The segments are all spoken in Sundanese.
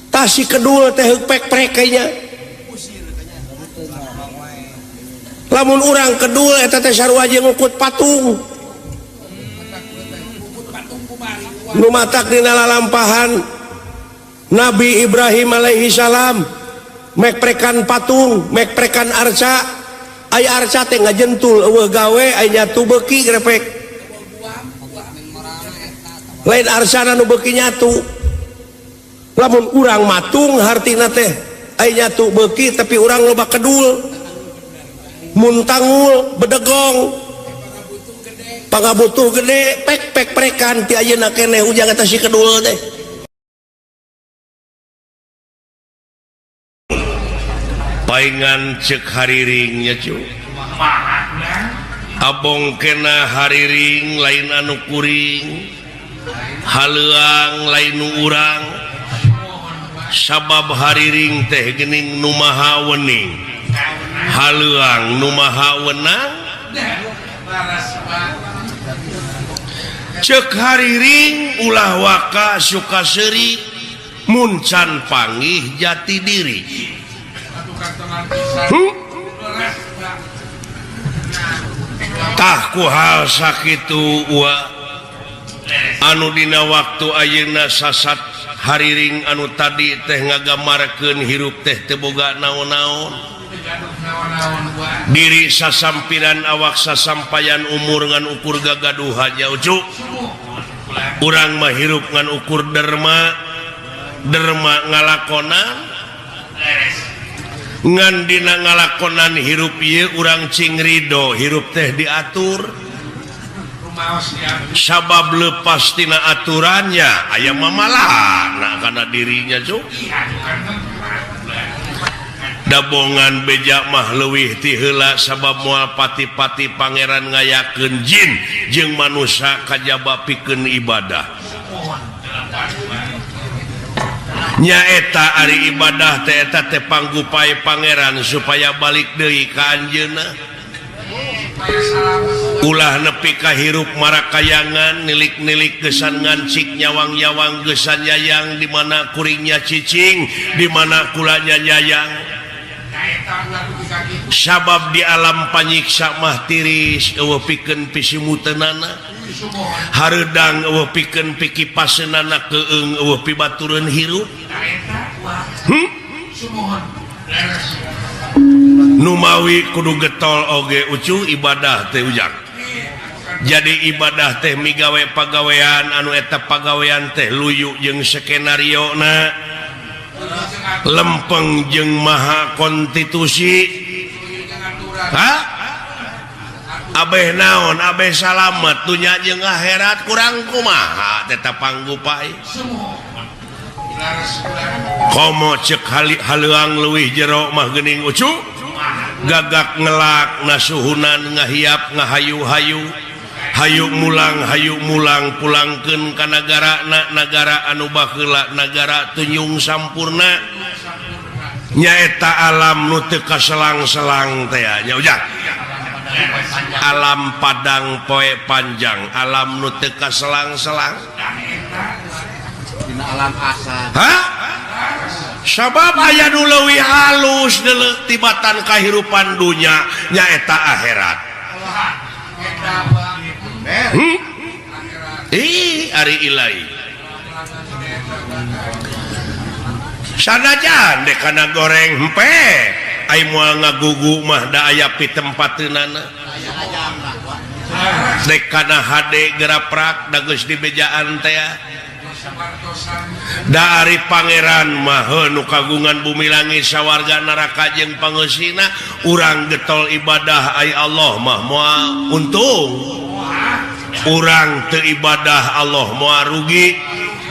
Tah si kedul teh pek-prek kayaknya. Lamun urang kedul eta teh sarua jeung ngukut patung. Nu matak dina lalampahan Nabi Ibrahim alaihi salam mekprekan patung, mekprekan arca. Aya arca teh ngajentul eueuh gawe aya nyatu beuki grepek. Lain arcana nu beuki nyatu. Lamun urang matung hartina teh aya nyatu beuki tapi urang loba kedul. Muntangul bedegong pangabutuh gede pek-pek prekan ti ayeuna keneh ujang eta si kedul teh. Paingan cek hariringnya cu. Abong kena hariring lain anu kuring, haleuang lain nu urang. Sabab hariring teh geuning nu maha wening, haleuang nu maha wenang. Cek hariring ulah waka suka seuri mun can panggih jati diri. Tah ku hal sakitu wa anu dina waktu ayeuna sasat hariring anu tadi teh ngagamarkeun hirup teh teu boga naon-naon. Diri sasampiran awak sasampayan umur ngan ukur gagaduhan nya ucu. Urang mah hirup ngan ukur derma, derma ngalakonan. Ngan dina ngalakonan hirup ieu urang cing ridho hirup teh diatur. Sabab lepas tina aturannya aya mamalahna kana dirinya cu. Dabongan beja mah leuwih ti heula sabab moal pati-pati pangeran ngayakeun jin jeung manusia kajaba pikeun ibadah. Nyaeta ari ibadah teh eta teh panggupai pangeran supaya balik deui ka anjeunna. Ulah nepi ka hirup marakayangan nilik-nilik gesan ngancik nyawang-nyawang gesan nyayang di mana kuringnya cicing di mana kulanya nyayang. Sabab di alam panyiksa mah tiris eueuh pikeun pisimuteunana. Hareudang eueuh pikeun pikipaseunana keung eueuh pibatureun hirup. Numawi kudu getol oge ucu ibadah teh ujang. Jadi ibadah teh migawe pagawean anu eta pagawean teh luyu jeung skenario na lempeng jeung maha konstitusi. Hah? Abeh naon abeh salamet dunya jeung akhirat kurang kumaha tetap panggupai. Komo cek haleuang leuwih jero mah geuning ucu. Gagak ngelak nasuhunan ngahiap ngahayu-hayu hayu mulang pulangkeun ka nagara na nagara anu baheula nagara tunyung sampurna nyaeta alam nu teu kaselang-selang teh nya ujang. Alam padang poe panjang alam nu teu kaselang-selang dina alam asal. Hah? Sabab aya nu leuwih halus deuleu tibatan kahirupan dunya nyaeta akhirat. Ih ari ilahi. Sanajan dek kana goreng hempe ai moal ngagugu mah da aya pitempateunana. Dek kana hade geraprak da geus dibejaan teh. Da ari pangeran mah nu kagungan bumi langit sawarga neraka jeung pangeusina urang getol ibadah ai Allah mah moal untung. Urang teu ibadah Allah moal rugi.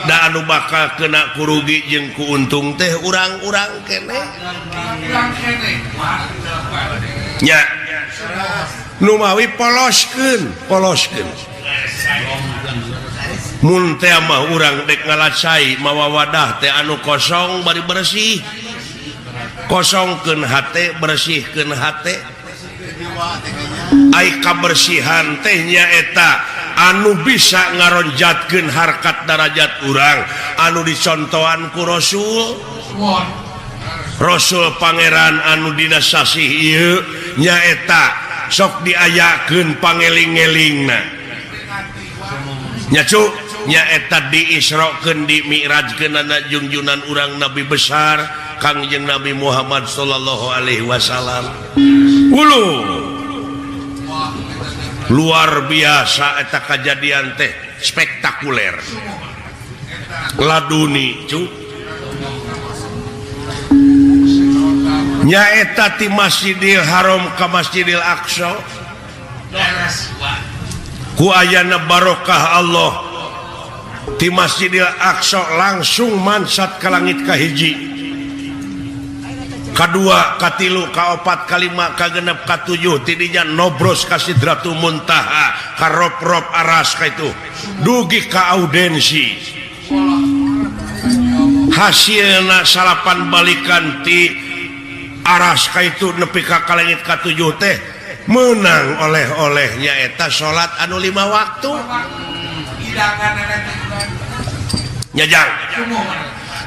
Da anu bakal kena kurugi jeung ku untung teh urang-urang keneh. Nya numawi poloskeun, poloskeun. Mun teh mah urang dek ngalacai mawa wadah teh anu kosong bari bersih. Kosongkeun hate, bersihkeun hate. Ai kabersihan teh nyaeta Anu bisa ngaronjatkeun harkat darajat urang anu dicontohan ku Rasul. Rasul Pangeran anu dina sasih ieu nyaeta sok diayakeun pangeling-elingna. Nya cu, nyaeta diisrokeun dimi'rajkeunana jungjunan urang Nabi besar Kangjeng Nabi Muhammad sallallahu alaihi wasallam. Ulu luar biasa eta kajadian teh spektakuler. Laduni cu. Nyaeta ti Masjidil Haram ka Masjidil Aqsa. Ku ayana barokah Allah ti Masjidil Aqsa langsung mansat ka langit kahiji. Kadua, katilu, kaopat, kalima, kagenep, katujuh, tidinya nobros ka Sidratul Muntaha, ka rop-rop aras ka itu dugi ka audensi. Hasilna salapan balikan ti aras ka itu nepi ka langit katujuh teh menang oleh-olehnya eta salat anu 5 waktu. Nyajang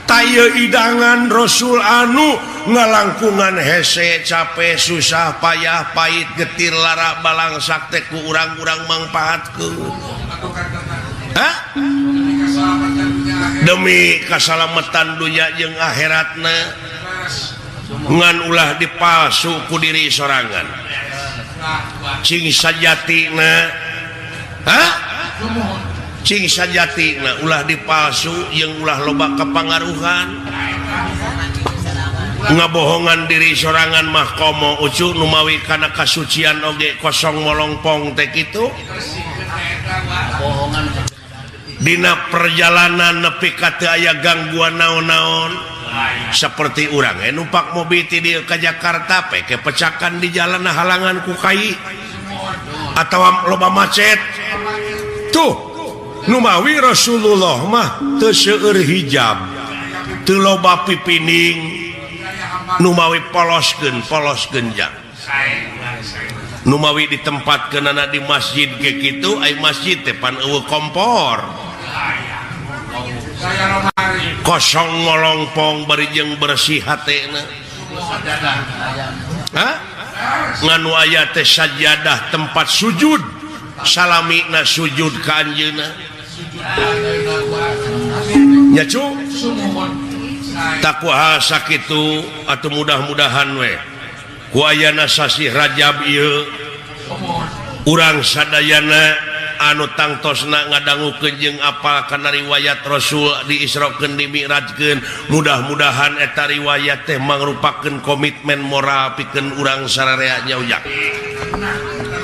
taya idangan Rasul anu ngalangkungan hese capek susah payah pahit getir lara balangsak teh ku urang-urang mangpaatkeun. Hah? Demi kasalamatan dunya jeung akhiratna ngan ulah dipalsu ku diri sorangan. Cing sajatina. Hah? Cing sajatina ulah dipalsu jeung ulah loba kepangaruhan. Ngabohongan diri sorangan mah komo ucu numawi kana kasucian oge kosong molongpong teh kitu. Dina perjalanan nepi ka teu aya gangguan naon-naon seperti urang numpak mobil ti dieu ka Jakarta peke pecakan di jalan halangan ku kai atawa loba macet. Tuh numawi Rasulullah mah teu seueur hijab, teu loba pipining, numawi poloskeun polos genjang. Numawi ditempatkeunana di masjid ke kitu, ai masjid teh pan eueuh kompor. Kosong molongpong bari jeung bersih hatena. Hah? Nganu aya teh sajadah tempat sujud, salamina sujud ka anjeunna. Nya cu? Takwa sakitu atuh mudah-mudahan we. Ku ayana sasih Rajab ieu urang sadayana anu tangtosna ngadangukeun jeung apal kana riwayat Rasul diisrokeun dimi'rajkeun, mudah-mudahan eta riwayat teh mangrupakeun komitmen moral pikeun urang sararea nya ujang.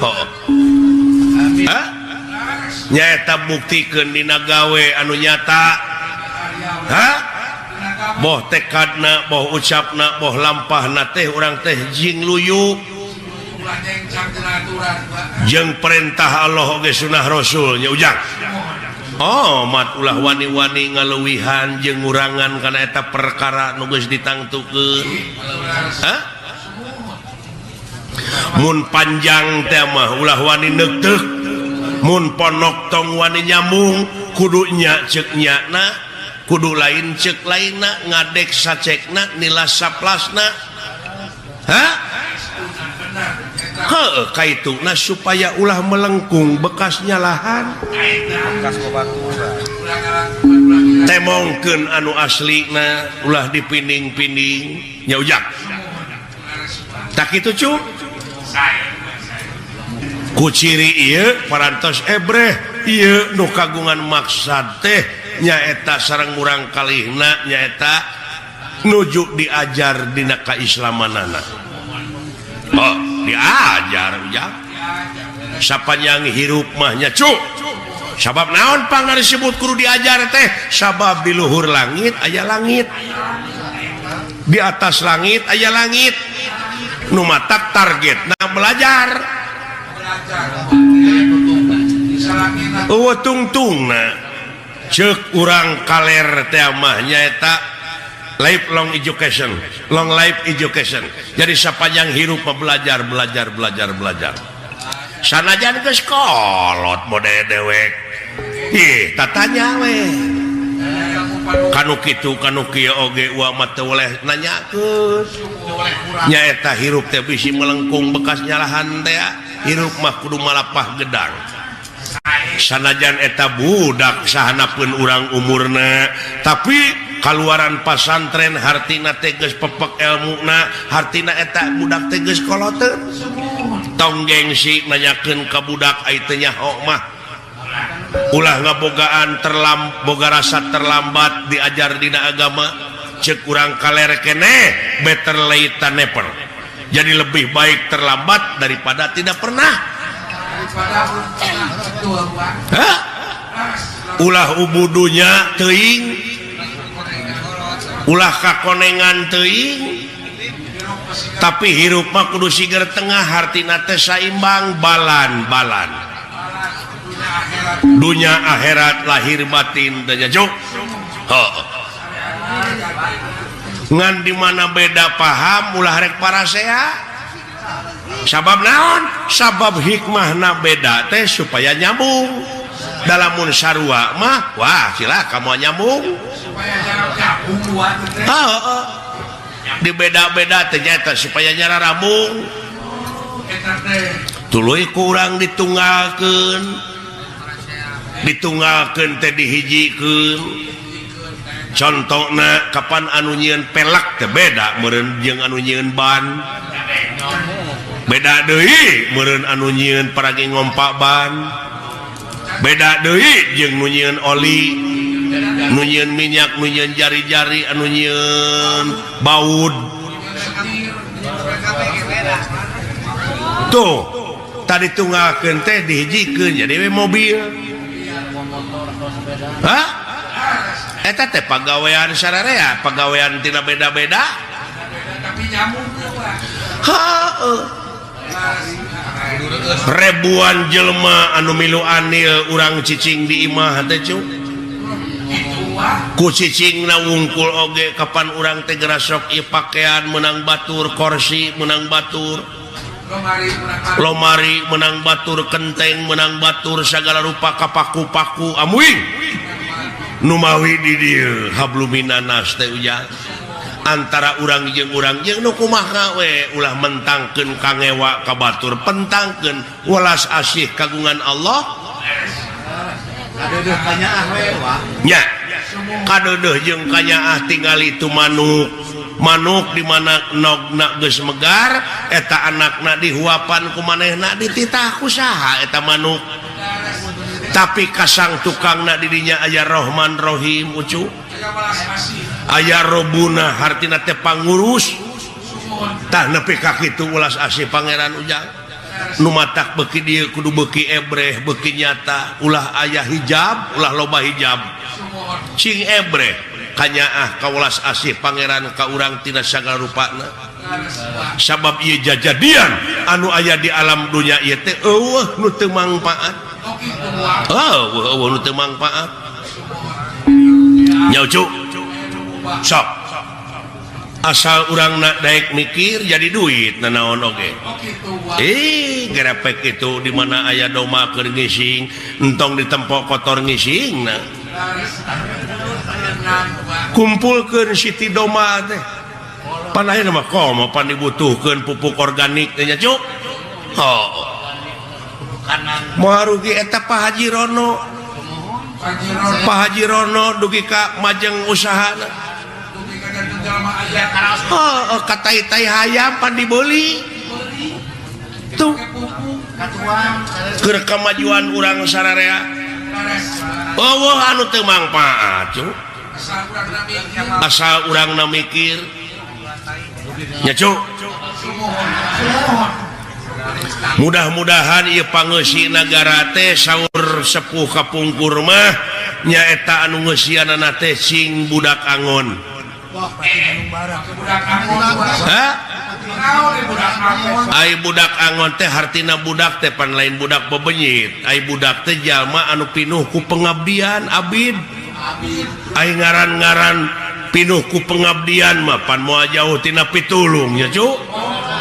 Heuh. Hah? Nyaeta buktikeun dina gawe anu nyata. Hah? Boh tekadna, boh ucapna, boh lampahna teh urang teh jing luyu jeung perintah Allah oge sunah Rasul nya ujang. Oh, mat ulah wani-wani ngaluwihan jeung ngurangan kana eta perkara nu geus ditangtukeun. Hah? Mun panjang teh mah ulah wani neuteuk, mun ponok tong wani nyambung, kudu nya ceuk nyana, kudu lain ceuk lainna, ngadek sacekna, nilas saplasna. Hah? Heuh, kaituna supaya ulah melengkung bekasnya lahan. Temongkeun anu aslina ulah dipinding-pinding nya ujang. Tak kitu cu? Ku ciri ieu parantos ebreh ieu nu kagungan maksad teh nyaeta sareng urang kalihna nyaeta nuju diajar dina kaislamanana. Oh, diajar ujang. Sapanjang hirup mah nya cu. Sabab naon pangna disebut kudu diajar teh? Sabab di luhur langit aya langit. Di atas langit aya langit. Nu matak targetna belajar. Eueuh tungtungna ceuk urang kaler teh mah nyaeta lifelong education, long life education. Jadi sapanjang hirup mah belajar, belajar, belajar, belajar. Sanajan geus kolot model dewek. Ih, tatanya we. Kanu kitu kanu kieu oge uwa mah teu boleh nanyakeun. Nyaeta hirup teh bisi melengkung bekas nyalahan teh. Hirup mah kudu malapah gedang. Sanajan eta budak sahanapeun urang umurna, tapi kaluaran pasantren hartina teh geus pepek elmuna, hartina eta budak teh geus koloteun. Tong gengsi nanyakeun ka budak ai teu nyaho mah. Ulah ngabogaan boga rasa terlambat diajar dina agama, ceuk urang kaler keneh better late than never. Jadi lebih baik terlambat daripada tidak pernah. Hah? Ulah ubudunya teuing, ulah kakonengan teuing, tapi hirup mah kudu siger tengah, hartina teh saimbang balan-balan. Dunya akhirat lahir batin teh juk. Heuh. Ngan di mana beda paham ulah rek parasea. Sabab naon? Sabab hikmahna beda teh supaya nyambung. Dalamun sarua mah wah cilaka moal nyambung. Heeh. Di beda-beda teh nyaeta supaya nyararambung. Tuluy ku urang ditunggalkeun. Ditunggalkeun teh dihijikeun. Contona kapan anu nyieun pelek teh beda meureun jeung anu nyieun ban. Beda deui meureun anu nyieun paragi ngompa ban. Beda deui jeung nu nyieun oli, nu nyieun minyak, nu nyieun jari-jari, anu nyieun baud. Tuh, tadi tunggalkeun teh dihijikeun jadi we mobil. Hah? Eta teh pagawean sararea, pagawean tina beda-beda. Heuh. Ribuan jelema anu milu anil urang cicing di imah teh cu. Ku cicingna wungkul oge kapan urang teh gerasok ieu pakaian menang batur, korsi menang batur, lomari menang batur, kenteng menang batur, sagala rupa kapaku-paku amuing. Numawi di dieu habluminanas teh ujang. Antara urang jeung nu kumaha we ulah mentangkeun kangewa ka batur, pentangkeun welas asih kagungan Allah. Kadeudeuh kanyaah we wah. Nya. Kadeudeuh jeung kanyaah tingali tu manuk. Manuk di mana nogna geus megar eta anakna dihuapan ku manehna dititah ku saha eta manuk. Tapi kasang tukangna di dinya aya Rahman Rahim ucu. Aya Robuna hartina teh pangurus. Tah nepi ka kitu ulas asih pangeran ujang. Nu matak beuki dieu kudu beuki ebreh beuki nyata, ulah aya hijab, ulah loba hijab. Cing ebreh kanyaah ka ulas asih pangeran ka urang tina sagala rupana. Sabab ieu jajadian anu aya di alam dunya ieu teh eueuh nu teu mangpaat. Oh, eueuh nu teu mangpaat. Nya ucu. Sok. Asal urang nak daek mikir jadi duit nanaon oge. Gerepek itu di mana aya doma keur ngising, entong ditempok kotor ngisingna. Kumpulkeun siti doma teh. Pan ayeuna mah komo pan dibutuhkeun pupuk organik teh nya cuk. Oh. Moal rugi eta Pak Haji Rono. Pak Haji Rono dugi ka majeng usahana. Oh, katai-tai hayam pan dibeli. Tuh. Keur kamajuan urang sararea. Eueuh anu teu mangpaat, cuk. Asal urangna mikir. Nya cuk. Mudah-mudahan ieu pangeusi nagara teh saur sepuh kapungkur mah nyaeta anu ngeusianana teh sing budak angon. Hah? Ai budak angon teh hartina budak teh pan lain budak bebenyit. Ai budak teh jalma anu pinuh ku pengabdian abid. Ai ngaran-ngaran pinuh ku pengabdian mah pan moal jauh tina pitulung nya cuk.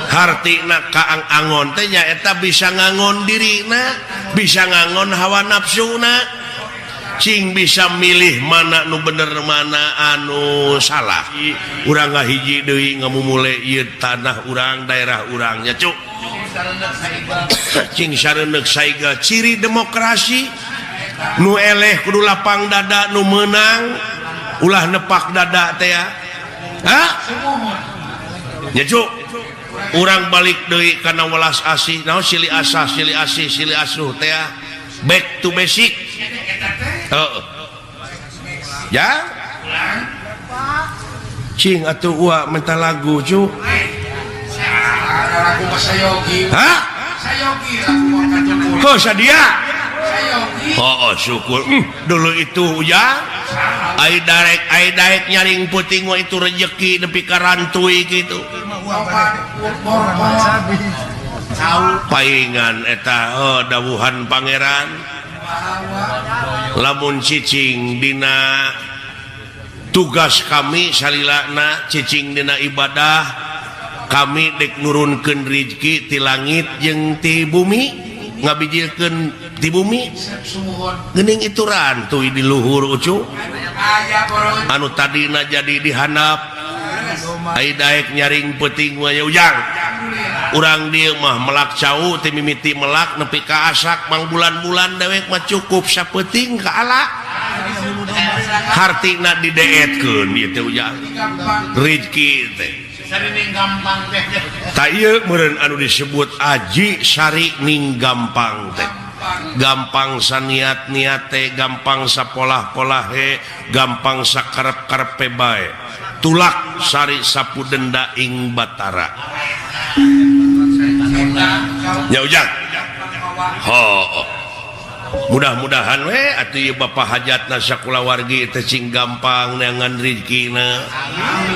Hartina kaang angon teh nyaeta bisa ngangon dirina, bisa ngangon hawa nafsuna. Cing bisa milih mana nu bener mana anu salah. Urang ngahiji deui ngamumule ieu tanah urang, daerah urang nya cuk. Cing sareundeuk saiga ciri demokrasi nu eleh kudu lapang dada nu meunang ulah nepak dada teh ya. Hah? Nya cuk. Urang balik deui kana welas asih naon silih asah silih asih silih asuh teh ya. Back to basic. Heeh. Ya? Cing atuh uwa minta lagu cu. Lagu Sayogi. Hah? Sayogi lagu Kajepur. Oh, sadia. Sayogi. Oh, syukur. Dulu itu ya. Ai daek nyaring puting mah itu rejeki nepi ka rantui gitu. Paingan eta oh, dawuhan pangeran. Lamun cicing dina tugas kami salilana cicing dina ibadah kami dek nurunkeun rizki ti langit jeung ti bumi ngabijilkeun ti bumi geuning itu rantuy di luhur ucu anu tadina jadi dihandap ai daek nyaring peuting mah ujang urang dieu mah melak cau ti mimiti melak nepi ka asak mang bulan-bulan dewek mah cukup sapeuting ka ala hartina dideetkeun ieu teh ujang rizki teh ta ieu meureun anu disebut aji sari ning gampang teh gampang saniat-niat teh gampang sapolah-polahe gampang sakarep-karepe bae tulak sari sapu denda ing batara nya ujang ho mudah-mudahan we atuh ieu bapa hajatna sakulawargi teh cing gampang neangan rizkina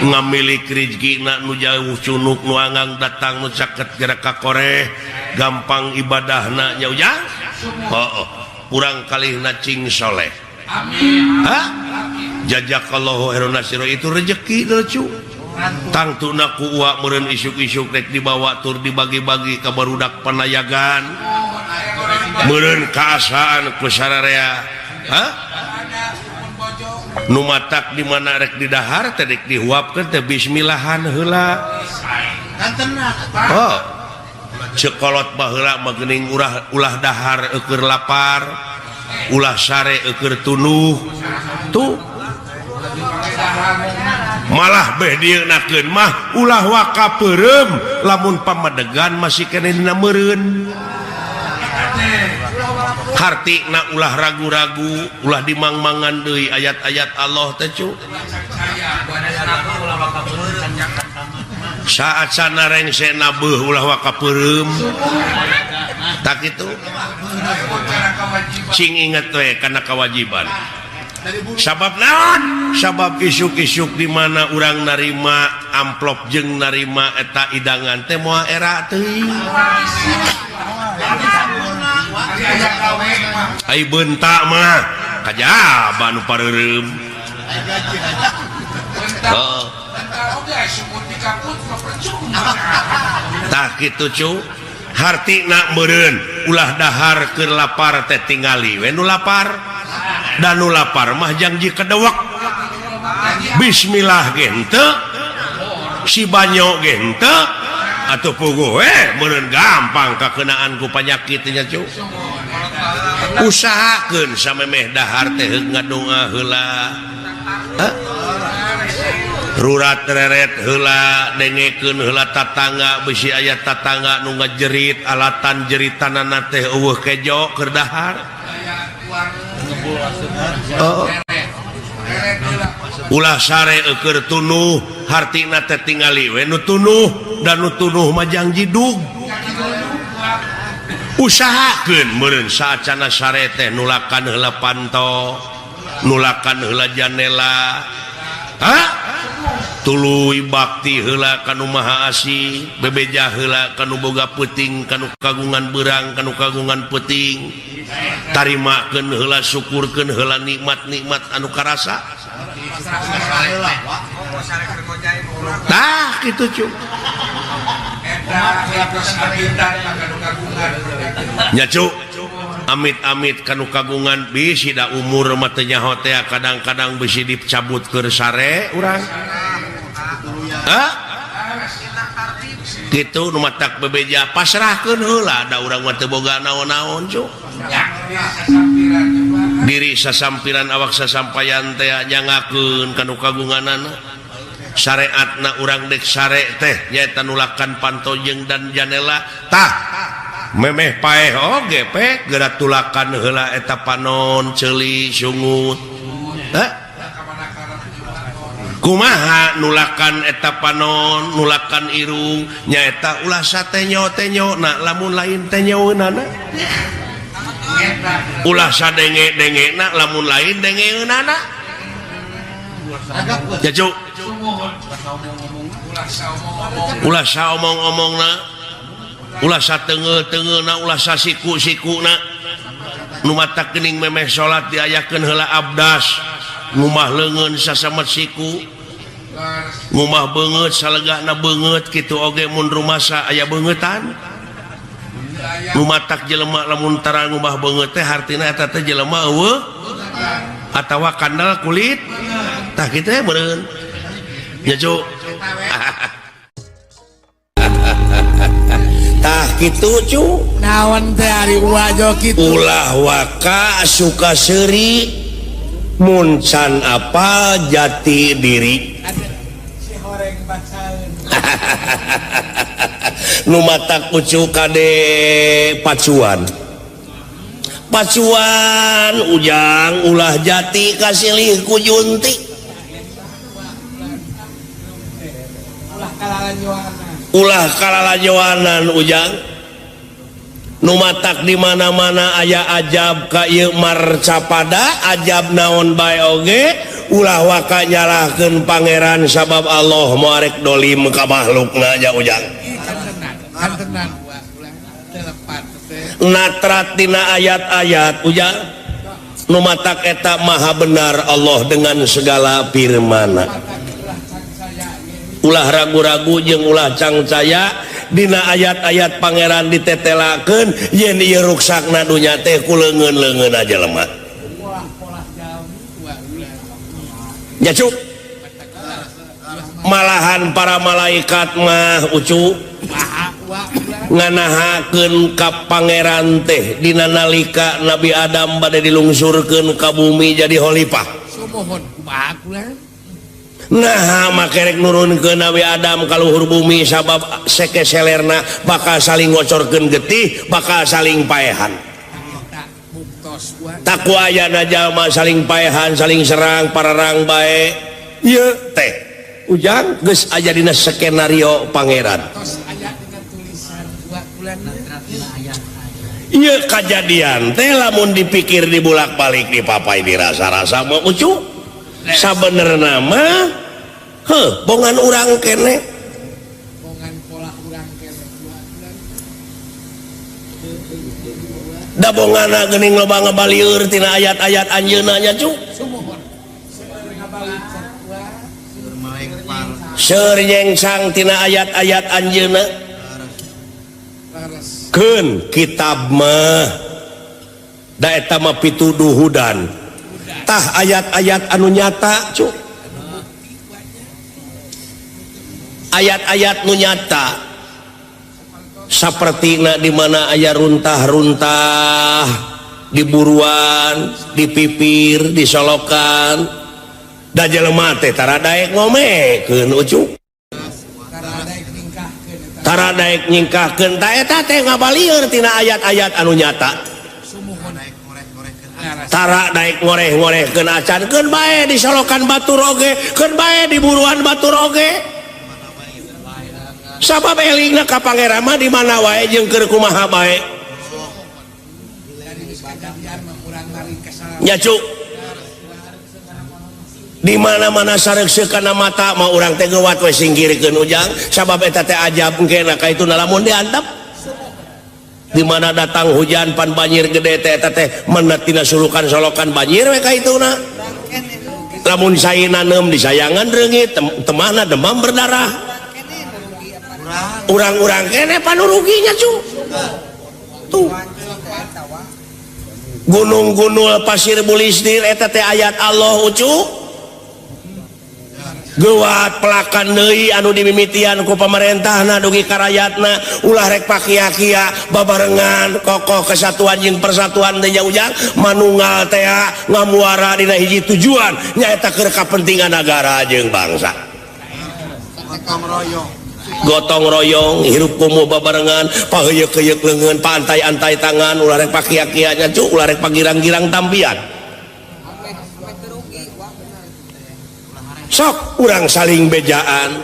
ngamilik rizkina nu jauh cunuk nu angang datang nu caket gerak ka koreh gampang ibadahna nya ujang ho urang kalihna cing soleh amin. Ha jazakallahu khairan nasiro itu rezeki lucu tangtuna ku uwa meureun isuk-isuk rek dibawa tur dibagi-bagi ka barudak panayagan meureun kaasaan ku sararea ha nu matak di mana rek didahar teh rek dihuapkeun teh bismillahan heula oh cekolot baheula mah geuning ulah dahar eueur lapar ulah sare eueur tunuh tuh malah beh dieunakeun mah ulah waka peureum lamun pamadegan masih keneh dina meureun hartina ulah ragu-ragu ulah dimang-mangan deui ayat-ayat Allah teh cu saat sana rengse nabeuh ulah waka peureum tak kitu cing inget we kana kewajiban sabab naon sabab isuk-isuk di mana urang narima amplop jeung narima eta idangan teh moal era teuing ai beunta mah kajaba nu pareureum heuh tah kitu cu hartina meureun ulah dahar keur lapar teh tingali we nu lapar dan nu lapar mah jangji kedewek bismillah ge henteu si banyo ge henteu atuh puguh we meureun gampang kakeunaan ku panyakit nya cu usahakeun samemeh dahar teh ngadoa heula rurat reret heula dengekeun heula tatangga bisi aya tatangga nu ngajerit alatan jeritanana teh eueuh kejo keur dahar oh. Ulah sare eueur tunuh hartina teh tingali we nu tunuh dan nu tunuh mah jang jidug usahakeun meureun saacana sare teh nulakan heula panto nulakan heula janela ha tuluy bakti heula ka nu maha asih bebeja heula ka nu boga peuting ka nu kagungan beurang ka nu kagungan peuting tarimakeun heula syukurkeun heula nikmat-nikmat anu karasa tah kitu cu Nya cu amit-amit kanu kagungan bisi da umur mah teu nyaho teh kadang-kadang bisi dicabut keur sare urang. Hah? Kitu nu matak bebeja pasrahkeun heula da urang mah teu boga naon-naon cu. Diri sasampiran awak sasampayan teh nyangakeun kanu kagunganana. Syariatna urang dek sare teh nyaeta nulakan pantojeng dan janela tah memeh paeh oge pe geura tulakan heula eta panon ceuli sungut. Hah? Kumaha nulakan eta panon nulakan irung nyaeta ulah satenyo-tenyo na lamun lain tenyoeunana. Ulah sadenge-dengena lamun lain dengeunana. Ya cu ulah saomong-omongna ulah sateungeul-teungeulna ulah sasiku-sikuna nu matak geuning memeh salat diayakeun heula abdas ngumah leungeun sasamet siku ngumah beungeut salegana beungeut kitu oge mun rumasa aya beungeutan nu matak jelema lamun tara ngumah beungeut teh hartina eta teh jelema eueuh atawa kandel kulit tah kitu we meureun nya cu. Tah kitu cu naon teh ari wajo kitu ulah waka suka seuri mun can apal jati diri. Si horeng bacaeun. Nu matak ucu kade pacuan. Pacuan ujang ulah jati kasilih ku junti. Ulah kalalajoanan ujang. Nu matak di mana-mana aya ajab ka ieu marcapada ajab naon bae oge ulah waka nyalahkeun pangeran sabab Allah moal rek dolim ka makhlukna nya ujang. Natrat dina ayat-ayat ujang nu matak eta maha benar Allah dengan segala firmana. Ulah ragu-ragu jeung ulah cangcaya dina ayat-ayat pangeran ditetelakeun yen ieu ruksakna dunya teh ku leungeun-leungeun aja lemah. Nya cu malahan para malaikat mah ucu nganahakeun ka pangeran teh dina nalika Nabi Adam bade dilungsurkeun ka bumi jadi khalifah. Sumuhun kumaha kula? Nah makerek nurunkeun Nabi Adam ka luhur bumi sabab seke selerna bakal saling ngocorkeun getih bakal saling paehan. Taku ayana jalma saling paehan saling serang pararang bae ieu teh ujang geus aya dina skenario pangeran. Ieu kajadian teh lamun dipikir dibulak-balik dipapai dirasa-rasa mah ucu sabenerna mah heuh bongan urang kene bongan pola urang kene da bongana geuning loba ngabalieur tina ayat-ayat anjeunna nya cu seur nyengsang tina ayat-ayat anjeunna keun kitab mah da eta mah pituduhudan tah ayat-ayat anu nyata cu ayat-ayat nu nyata sapertina di mana aya runtah-runtah di buruan di pipir di solokan da jelema teh tara daek ngomekeun ucu tara daek nyingkahkeun ta eta teh ngabalieur tina ayat-ayat anu nyata tara daek ngoreh-ngorehkeun acan keun bae di solokan batur oge keun bae di buruan batur oge sabab elingna ka pangeran mah di mana wae jeung keur kumaha bae nya cu di mana-mana sareukseuk kana mata mah urang teh geuwat we singkirkeun ujang sabab eta teh ajab engkena ka itu lamun diantep di mana datang hujan pan banjir gede teh eta teh menet tina sulukan solokan banjir we ka ituna lamun sae naneum disayangan reungit temahna demam berdarah. Urang-urang kene panu ruginya cu. Tuh. Gunung-gunul pasir bulistir eta teh ayat Allah ucu. Geuat pelakan deui anu dimimitian ku pamarentahna dugi ka rayatna ulah rek pakia-kia babarengan kokoh kesatuan jeung persatuan teh ujang manunggal teh ngamuara dina hiji tujuan nyaeta keur kapentingan nagara jeung bangsa. Gotong royong. Gotong royong hirup kumuh babarengan paheuyeuk-heuyeuk leungeun paantai-antai tangan ulah rek pakia-kia nya cu ulah rek pagirang-girang tampian. Sok urang saling bejaan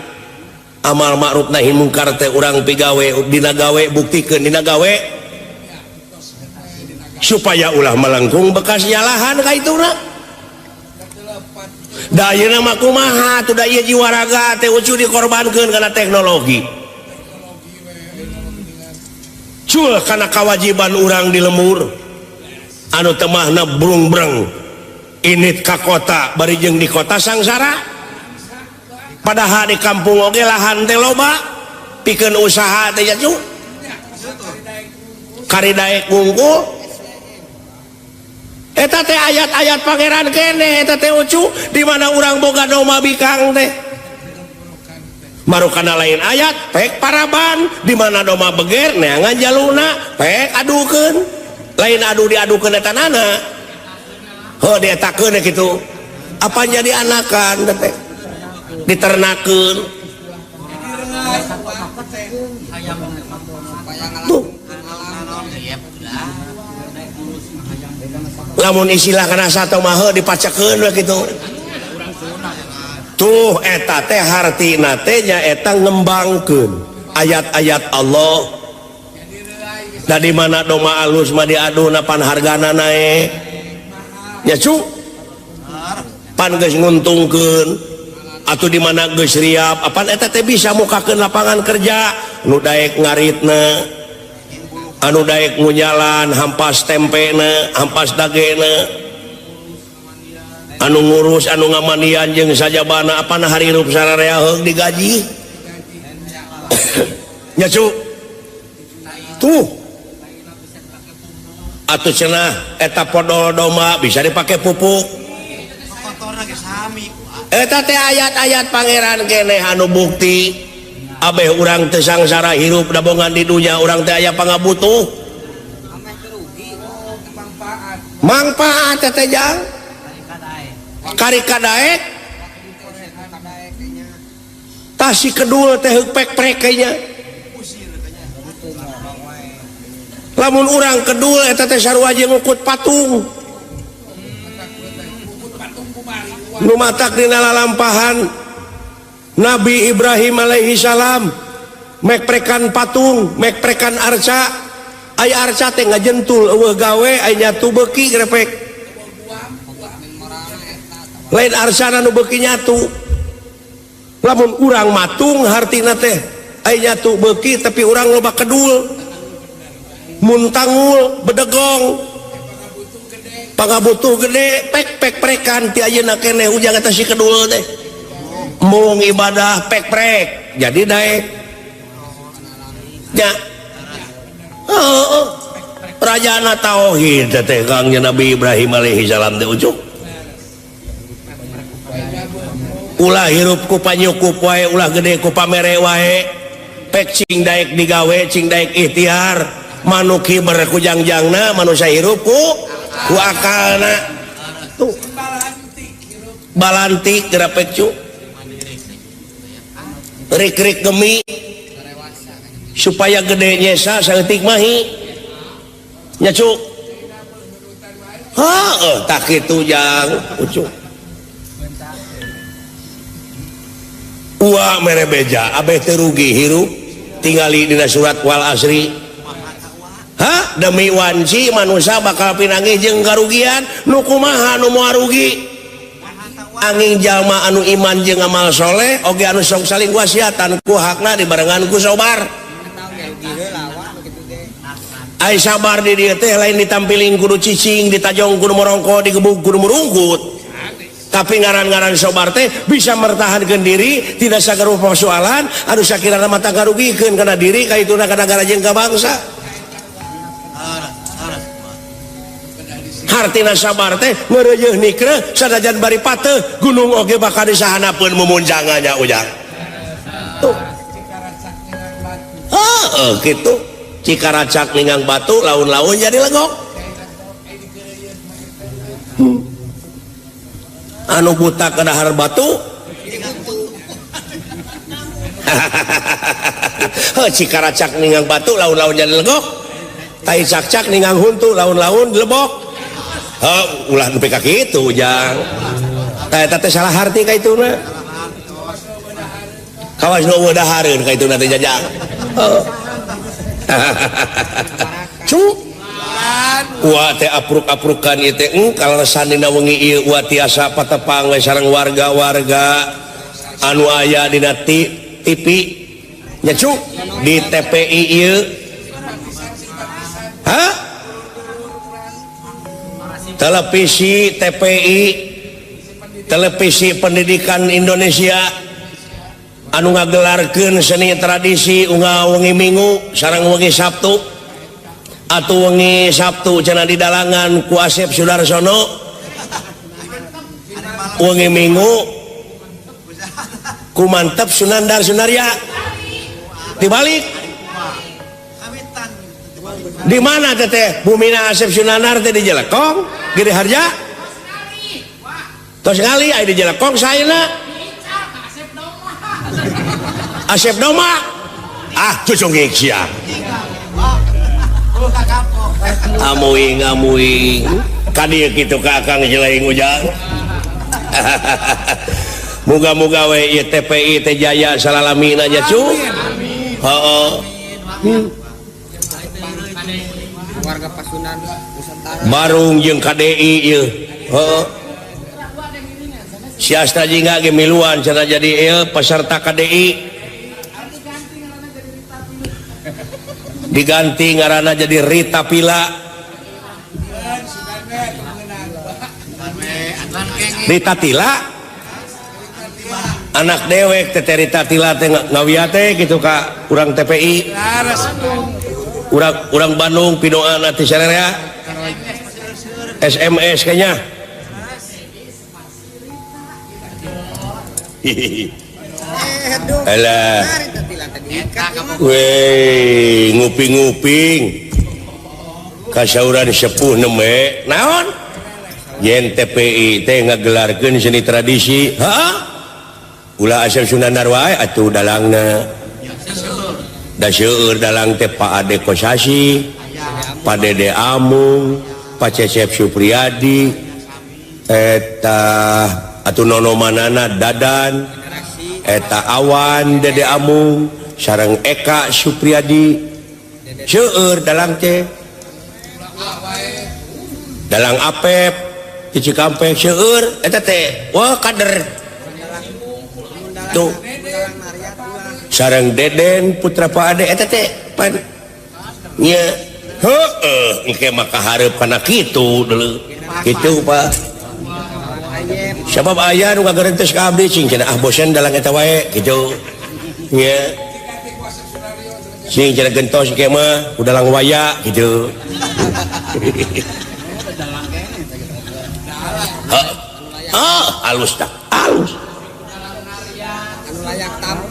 amal ma'ruf nahi mungkar teh urang pigawe dina gawe buktikeun dina gawe supaya ulah melengkung bekas nyalahan ka ituna. Da ayeuna mah kumaha atuh da ieu jiwa raga teh ucu dikorbankeun kana teknologi. Cul kana kawajiban urang di lembur anu temahna brung-breng init ka kota bari jeung di kota sangsara. Padahal di kampung oge lahan teh loba pikeun usaha teh nya cu. Kari daek wungkul. Eta teh ayat-ayat pangeran kene eta teh ucu di mana urang boga doma bikang teh. Marukana lain ayat pek paraban di mana doma beger neangan jaluna pek adukeun. Lain adu diadukeun eta nana. Heuh dietakeun kitu. Apa jadi anakan teh? Diternakeun. Tuh. Lamun istilah kana sato mah heuh dipacekeun we kitu. Tuh eta teh hartina teh nyaeta ngembangkeun ayat-ayat Allah. Da di mana doma alus mah diaduna pan hargana naek. Nya cu. Pan geus nguntungkeun. Atuh di mana geus riap apan eta teh bisa mukakeun lapangan kerja nu daek ngaritna anu daek ngunyalan hampas tempena hampas dagena anu ngurus anu ngamanian jeung sajabana apan harirup sararea heug digaji nya cu tuh atuh cenah eta podol domba bisa dipake pupuk. Eta teh ayat-ayat pangeran keneh anu bukti abeh urang teu sangsara hirup dabongan di dunya urang teh aya pangabutuh mangpaat teh jang kari kadaek tah si kedul teh heuk pek-prek nya lamun urang kedul eta teh sarua jeung ngukut patung nu matak dina lalampahan Nabi Ibrahim alaihi salam mekprekan patung mekprekan arca aya arca teh ngajentul eueuh gawe aya nyatu beuki grepek lain arcana nu beuki nyatu lamun urang matung hartina teh aya nyatu beuki tapi urang loba kedul muntangul bedegong pangabutuh gede pek-pek prekan ti ayeuna keneh ujang eta si kedul teh mung ibadah pek-prek jadi daek nya heuh rajana tauhid teh Kang Nabi Ibrahim alaihi salam teh ujuk ulah hirup ku panyukup wae ulah gede ku pamere wae pek cing daek digawe cing daek ikhtiar manuk hiber ku jangjangna manusia hirup ku akalna tuh balantik gerapek cu rik-rik gemi supaya gede nyesa saeutik mahi nya cu heuh tak kitu jang ucu ua mere beja abeh teu rugi hirup tingali dina surat wal asri. Hah? Demi wanci manusia bakal pinanggih jeung karugian nu kumaha nu moal rugi angin jalma anu iman jeung amal soleh oge anu sok saling wasiatan ku hakna dibarengan ku sabar. Ai sabar di dieu teh lain ditampiling kudu cicing ditajong kudu morongko digebug kudu murungkut. Tapi ngaran-ngaran sobar teh bisa mertahankan diri tidak sagara persoalan anu sakirana mata ngarugikeun kana diri ka ituna kana negara jeung ka bangsa. Hartina sabar teh ngeureuyeuh nikreuh sanajan bari pateuh gunung oge bakal disahanapeun mumunjangannya ujang. Tuh. Heeh kitu. Cikaracak ninggang batu laun-laun jadi legok. Anu buta ke dahar batu. Heuh cikaracak ninggang batu laun-laun jadi legok. Tai cak-cak ninggang huntu laun-laun lebok. Heuh ulah nepi ka kitu ujang. Tah eta teh salah harti ka ituna. Kawas nu eueuh dahareun ka ituna teh jajang. Heuh. Cu Wa teh apruk-aprukan ieu teh kaleresan dina wengi ieu wa tiasa patepang we sareng warga-warga anu aya dina TV nya cu di TPI ieu. Hah? Televisi TPI, Televisi Pendidikan Indonesia anu ngagelarkeun seni tradisi unggal wengi Minggu sareng wengi Sabtu. Atuh wengi Sabtu cenah di dalangan ku Asep Sudarsono, wengi Minggu ku Mantep Sunandar Sunarya. Dibalik di mana teteh bumina Asep Sunandar teh di Jelekong Giri Harja tos ngali aya di Jelekong saena Asep Doma ah cucungik sia. Amuing amuing kadieu kitu ka Akang Jelaing ujang. Muga-muga we ieu TPI teh jaya salalamina nya cu. Heeh. Warga Pasundan Nusantara. Barung jeung KDI ieu. Heeh. Si Astra Jingga ge miluan cenah jadi ieu peserta KDI. Diganti ngaranna jadi Rita Pila. Rita Tila anak dewek teh Rita Tila teh ngawia teh gitu ka urang TPI. Urang Bandung pidoana teh sararea. SMS kayaknya. Alah. Weh, nguping-nguping. Kasauran sepuh neme. Naon? Yen TPI teh ngagelarkeun seni tradisi. Hah? Ulah Asep Sunandar wae atuh dalangna. Da seueur dalang teh Pak Ade Kosasi, Pak Dede Amung, Pak Cecep Supriyadi, eta atuh nonomanana Dadan, eta Awan Dede Amung, sareng Eka Supriyadi. Seueur dalang teh. Dalang Apep di Cikampek seueur eta teh. Wah kader. Tuh. Sareng Deden putra Pak Ade eta teh pan nya heueuh engke mah kahareup kana kitu deuleu. Kitu Pak. Sabab aya nu ngagerentes ka abdi cing cenah ah bosen dalang eta wae kitu. Nya. Sing cenah gentos engke mah udalang waya kitu. Heeh, alus tah, alus.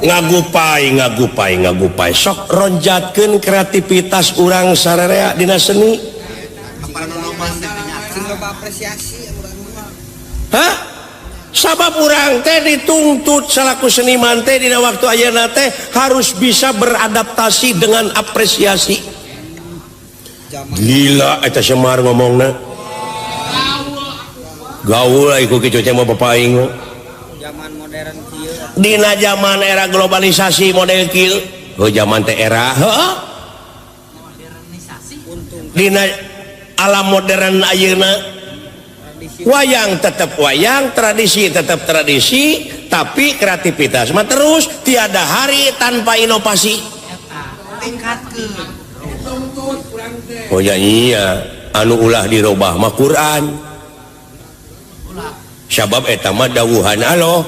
Ngagupai, ngagupai, ngagupai. Sok ronjatkeun kreativitas urang sararea dina seni. Hah? Sabab urang teh dituntut salaku seniman teh dina waktu ayeuna teh harus bisa beradaptasi dengan apresiasi. Gila eta Semar ngomongna. Gaul iku kitu teh mah bapak aing. Zaman modern kieu. Dina zaman era globalisasi model kieu. Oh zaman teh era heuh. Dina alam modern ayeuna wayang tetap wayang, tradisi tetap tradisi, tapi kreativitas mah terus tiada hari tanpa inovasi. Oh ya iya, anu ulah dirobah mah Quran. Sabab eta mah dawuhan Allah.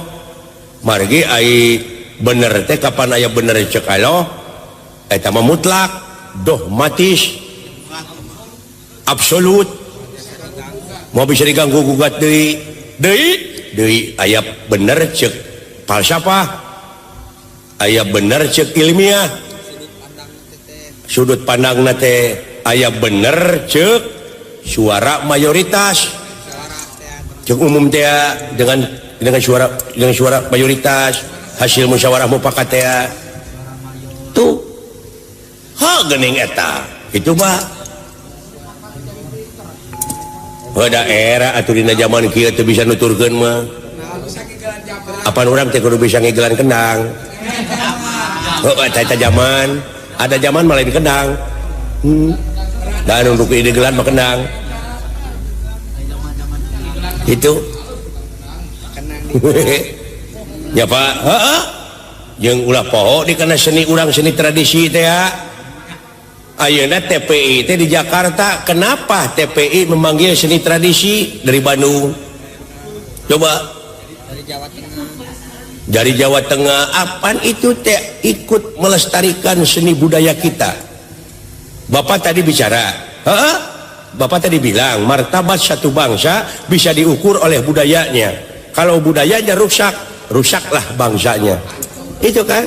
Margi ai bener teh kapan aya bener cek Allah eta mah mutlak, dogmatis, absolut. Mau bisa diganggu gugat deui deui deui aya bener cek falsafah, aya bener cek ilmiah, sudut pandangna teh aya bener cek suara mayoritas, cek umum teh dengan suara mayoritas hasil musyawarah mufakat teh tuh ha geuning eta kitu mah. Pada era atuh dina zaman kieu teu bisa nuturkeun mah. Apan urang teh kudu bisa ngegelan kendang. Heuh eta zaman, ada zaman mah lain kendang. Dan untuk ide gelan mah kendang. Itu. Ya Pak, heeh. Jeung ulah poho di kana seni urang seni tradisi teh ya. Ayeuna TPI teh di Jakarta, kenapa TPI memanggil seni tradisi dari Bandung? Coba dari Jawa Tengah. Dari Jawa Tengah, apaan itu teh ikut melestarikan seni budaya kita. Bapak tadi bicara, heeh? Bapak tadi bilang martabat satu bangsa bisa diukur oleh budayanya. Kalau budayanya rusak, rusaklah bangsanya. Itu kan?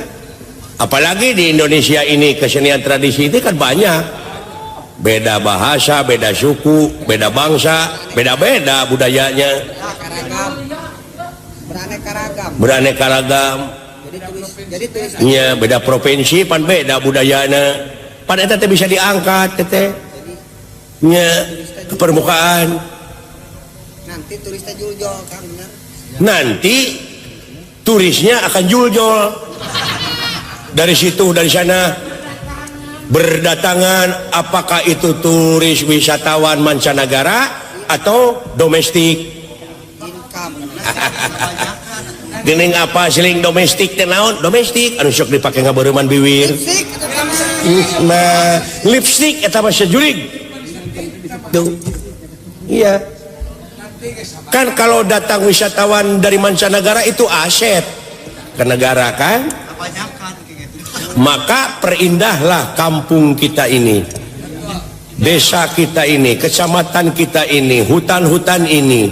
Apalagi di Indonesia ini kesenian tradisi itu kan banyak. Beda bahasa, beda suku, beda bangsa, beda-beda budayanya. Beraneka ragam. Beraneka ragam. Jadi turis. Iya, beda provinsi pan beda budayana. Pan eta teh bisa diangkat teh. Nya ke permukaan. Nanti turisnya juljol kan bener. Nanti turisnya akan juljol. Dari situ, dari sana berdatangan, apakah itu turis wisatawan mancanegara atau domestik. Gening apa seling domestik teh naon? Domestik anu sok dipake ngabareuman biwir. Nah, lipstick eta mah sejurig. Tuh. Iya. Kan kalau datang wisatawan dari mancanegara itu aset ke negara kan? Maka perindahlah kampung kita ini, desa kita ini, kecamatan kita ini, hutan-hutan ini.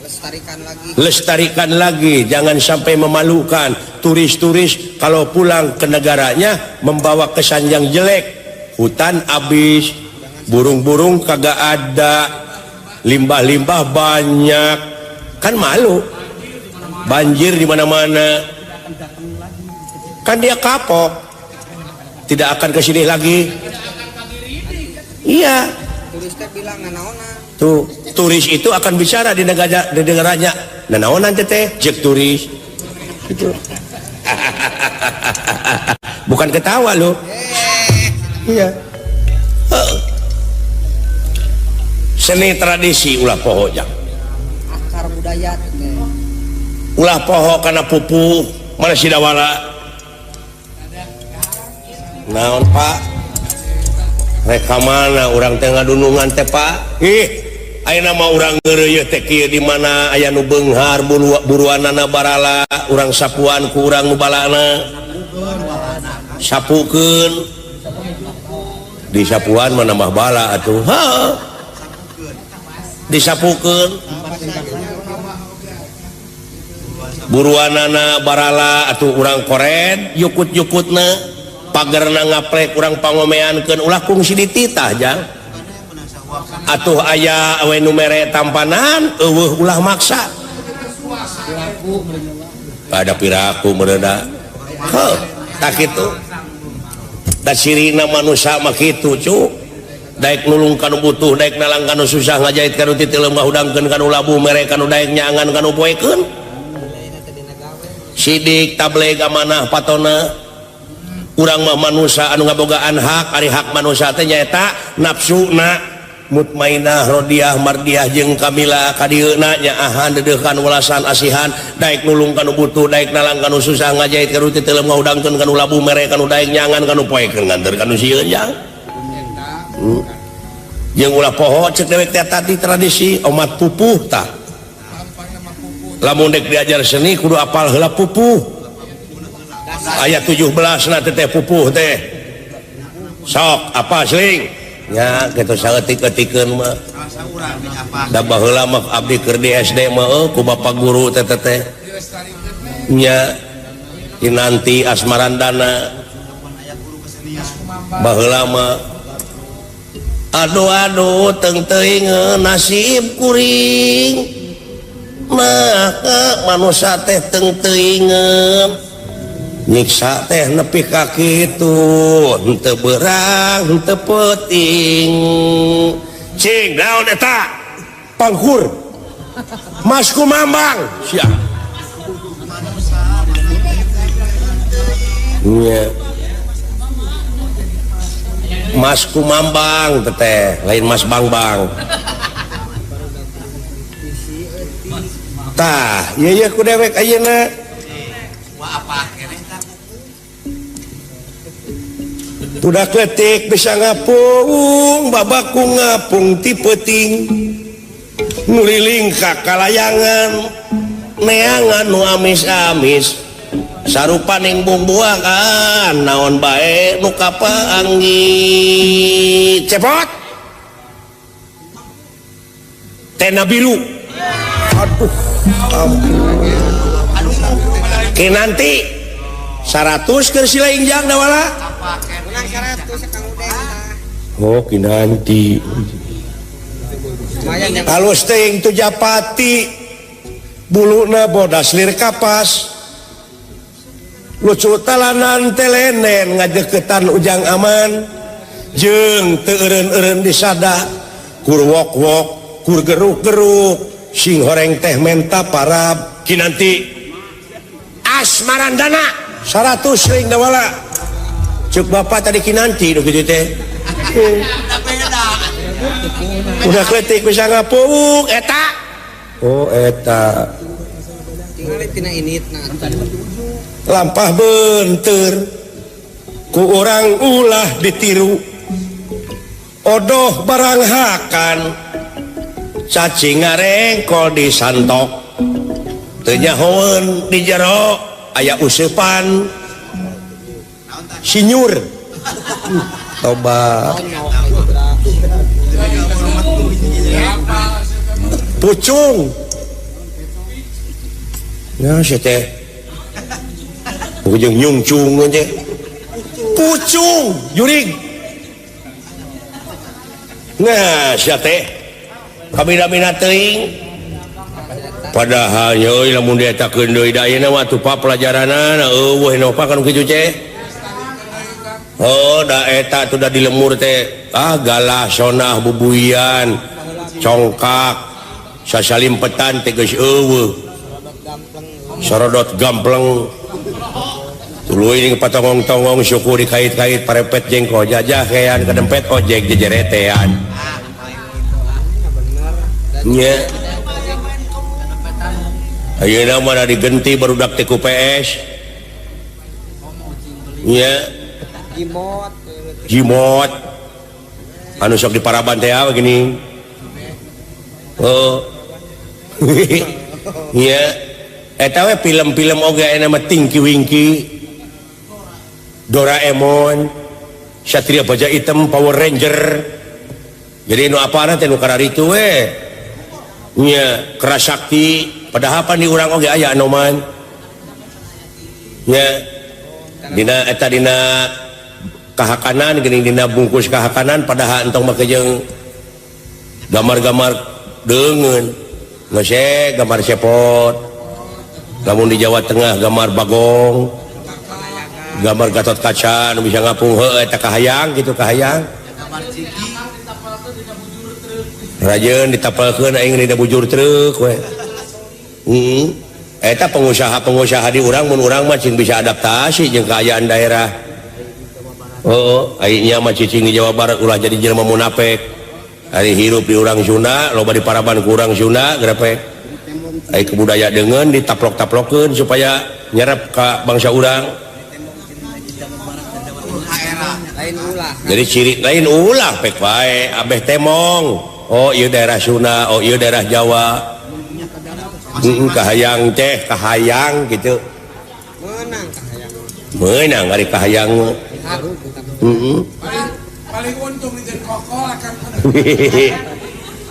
Lestarikan lagi. Lestarikan lagi, jangan sampai memalukan. Turis-turis kalau pulang ke negaranya membawa kesan yang jelek. Hutan habis, burung-burung kagak ada, limbah-limbah banyak, kan malu. Banjir di mana-mana. Kan dia kapok, tidak akan ke sini lagi. Iya. Turisnya bilang nanaonan. Tuh, turis itu akan bicara di negara, di negaranya. Nanaonan teteh, cek turis. Gitu. Bukan ketawa loh. Iya. Seni tradisi ulah poho jang. Akar budaya teteh. Ulah poho karena pupuh, mana sidawala. Naon Pak? Reka mana urang teh ngadunungan teh Pak? Ih, ayeuna mah urang ngeureuyeuh teh kieu di mana aya nu beunghar buruanana barala, urang sapuan ku urang nu balana. Sapukeun. Di sapuan mah nambah bala atuh. Heuh. Disapukeun. Buruanana barala atuh urang kored yukut-yukutna. Pagerna ngaplek urang pangomeankeun ulah kungsi dititah jang. Atuh aya we nu mere tampanan eueuh ulah maksa. Ada piraku meureuda. Heuh, tak kitu. Da cirina manusia mah kitu cu. Daek nulung kanu butuh, daek nalang kanu susah, ngajait kanu titileum, ngahudangkeun kanu labuh, mere kanu daek nyangan kanu poekeun. Sidik tableg amanah patona. Urang mah manusia anu ngabogaan hak, ari hak manusia teh nyaeta nafsuna mutmainah rodiah mardiah jeung kamila kadieuna nyaahan deudeuhkan welasan asihan daek nulung kanu butuh, daek nalang kanu susah, ngajait kanu titileum, ngahudangkeun kanu labuh, mere kanu daek nyangan kanu poekeun, nganter kanu sieun jang. Jeung ulah poho cek dewek teh tadi tradisi omat pupuh tah. Lamun dek diajar seni kudu apal heula pupuh. Ayat 17 na teh pupuh teh. Sok apa seling? Nya kitu saeutik-eutikeun mah. Da baheula mah abdi keur di SD mah ku bapak guru teh teh. Nya Kinanti Asmarandana baheula mah aduh aduh teng teuing nasib kuring. Nah manusia teh teng teuingeun nyiksa teh nepi ka kitu henteu beurang henteu peuting cing naon eta pangkur Mas Kumambang sia nya Mas Kumambang teh lain Mas Bangbang. Tah, ieu ye ku dewek ayeuna. Budak letik bisa ngapung, babaku ngapung ti peuting. Nguliling ka kalayangan, neangan nu amis-amis. Sarupaning bungbuangan, naon bae nu kapanggih. Cepot. Tena biru. Aduh. Ampun. Kinanti 100 keur sila injang dawala. Oh Kinanti. Halus teuing tu japati. Buluna bodas lir kapas. Lucu talanan telenen ngadeukeutan ujang aman. Jeung teu eureun-eureun disada. Kur wok-wok, kur geruk-geruk. Sing horeng teh menta parab. Kinanti Asmarandana 100 ring dawala. Cuk bapak tadi Kinanti nu kitu teh. Udah kletik bisa ngapung eta. Oh eta. Lampah benteur ku urang ulah ditiru. Odoh barang hakan. Cacing ngarengkol di santok. Teu nyahoeun di jero aya useupan sinyur. Toba. Pucung. Ya sia teh. Ujung nyungcung teh. Pucung jurig. Nah sia teh. Kabina-bina teuing. Padahal euy lamun dietakeun deui da ayeuna mah atuh pelajaranana eueuh nopa kan kitu ceh. Oh da eta tuh da di lemur teh ah galah sonah bubuian congkak sasalimpetan teh geus eueuh. Sorodot gampleng. Tuluy ning patongong-tongong syukur dikait-kait parepet jengkol jajah kean kadempet ojek jejeretean. Nya. Ayeuna mah digenti barudak teh ku PS. Nya. Jimot. Jimot. Anu sok diparaban teh gini. Oh. Nya. Eta we film-film oge aya mah Tinky Winky. Doraemon, Satria Baja Hitam, Power Ranger. Jadi nu apana teh nu kararitu we. Nya Kerasakti, padahal pan di urang oge aya anoman. Nya dina eta dina kahakanan geuning dina bungkus kahakanan padahal entong make jeung gambar-gambar deungeun. Geus gambar cepot. Lamun di Jawa Tengah gambar Bagong, gambar Gatot Kaca nu bisa ngapung heuh eta kahayang kitu kahayang. Rajeun ditapalkeun aing dina bujur truk we. Heeh. Eta pengusaha-pengusaha di urang mun urang mah cing bisa adaptasi jeung kaayaan daerah. Heeh, aing nya mah cicing di Jawa Barat ulah jadi jelema munafik. Ari hirup di urang Sunda, loba di paraban ku urang Sunda grepek. Ai kebudaya deungeun ditaplok-taplokeun supaya nyerep ka bangsa urang. Jadi ciri lain ulah pek wae abeh temong. Oh ieu daerah Sunda, oh ieu daerah Jawa. Kahayang teh kahayang gitu. Menang kahayang. Menang ari kahayang. Heeh. Paling untung di kokol akan.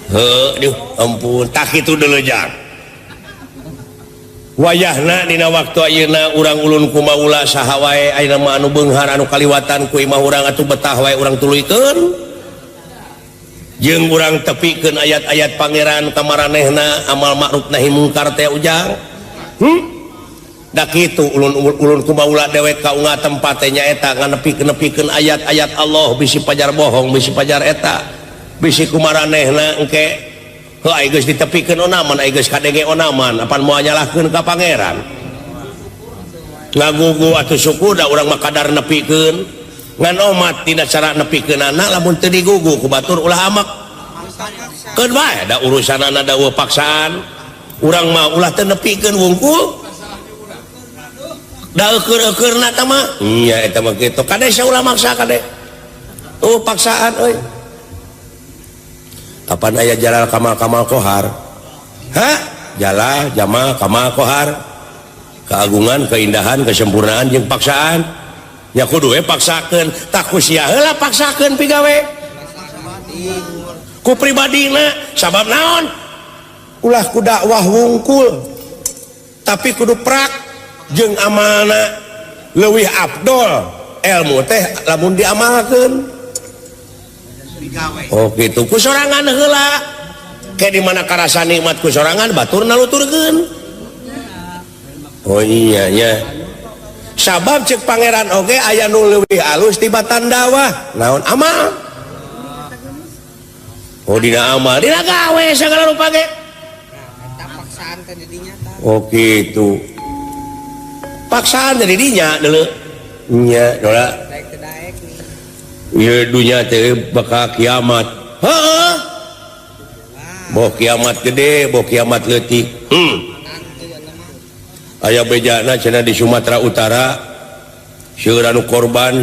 Heuh, duh ampun tak kitu deuleu jang. Wayahna dina waktu ayeuna urang ulun kumaula saha wae ayeuna mah anu beunghar anu kaliwatan ku imah urang atuh betah wae urang tuluykeun. Jeung urang tepikeun ayat-ayat pangeran ka maranehna amal ma'ruf nahi mungkar teh ujang. Da kitu ulun kumaula dewek ka unga tempat teh nyaeta nganepikeun ayat-ayat Allah bisi pajar bohong bisi pajar eta bisi kumaranehna engke heuh ai geus ditepikeun onaman ai geus kadenge onaman apan moal nyalahkeun ka pangeran. Ngagugu atuh syukur da urang mah kadar nepikeun. Ngan omat tina cara nepikeunana lamun teu digugu ku batur ulah amak. Keun bae da urusanana da eueuh paksaan. Urang mah ulah teu nepikeun wungkul. Da eueur-eueurna tah mah. Nya eta mah kitu. Kade ulah maksa kade. Oh paksaan euy. Kapan aya Jalal Kamal Kamal Kohar? Hah? Jalal Jamal Kamal Kohar. Keagungan, keindahan, kesempurnaan jeung paksaan. Ya kudu we paksakeun, tak ku sia heula paksakeun pigawe. Ku pribadina sabab naon? Ulah ku dakwah wungkul. Tapi kudu prak jeung amalna leuwih afdol ilmu teh lamun diamalkeun. Oh gitu, ku sorangan heula. Ke di mana karasa nikmat ku sorangan batur naluturkeun. Oh iya nya. Sabab cek pangeran oge aya nu leuwih alus tibatan dakwah. Naon amal? Oh dina amal, dina gawe sagala rupa ge. Eta paksaan teh di dinya tah. Oh gitu. Paksaan teh di dinya deuleu. Nya dola. Daek teu daek nih. Ieu dunya teh bakal kiamat. Heeh. Boh kiamat gede, boh kiamat leutik. Aya bejana cenah di Sumatera Utara seueur anu korban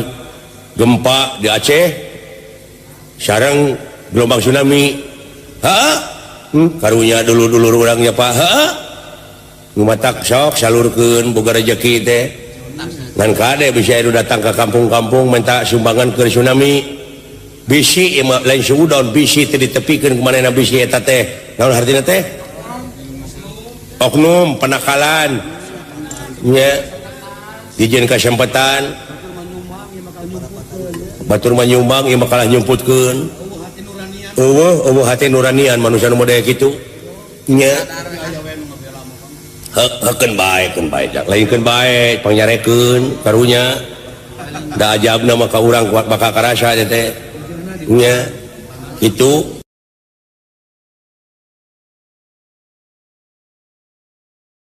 gempa di Aceh sareng gelombang tsunami. Heeh. Karunya dulur-dulur urang nya Pak. Heeh. Nu matak sok salurkeun boga rejeki teh. Ngan kade bisa anu datang ke kampung-kampung minta sumbangan ke tsunami. Bisi ieu mah lain suudon bisi teh ditepikeun ku manehna bisi eta teh. Naon hartina teh? Oknum penakalan. Nya dijieun kasempatan batur mah nyumbang ieu mah kalah nyumputkeun. Eueuh eueuh hate nuranian manusia nu model kitu. Nya heukeun bae keun bae lainkeun bae pangnyarekeun karunya. Da ajabna mah ka urang kuat bakal karasa teh. Nya kitu.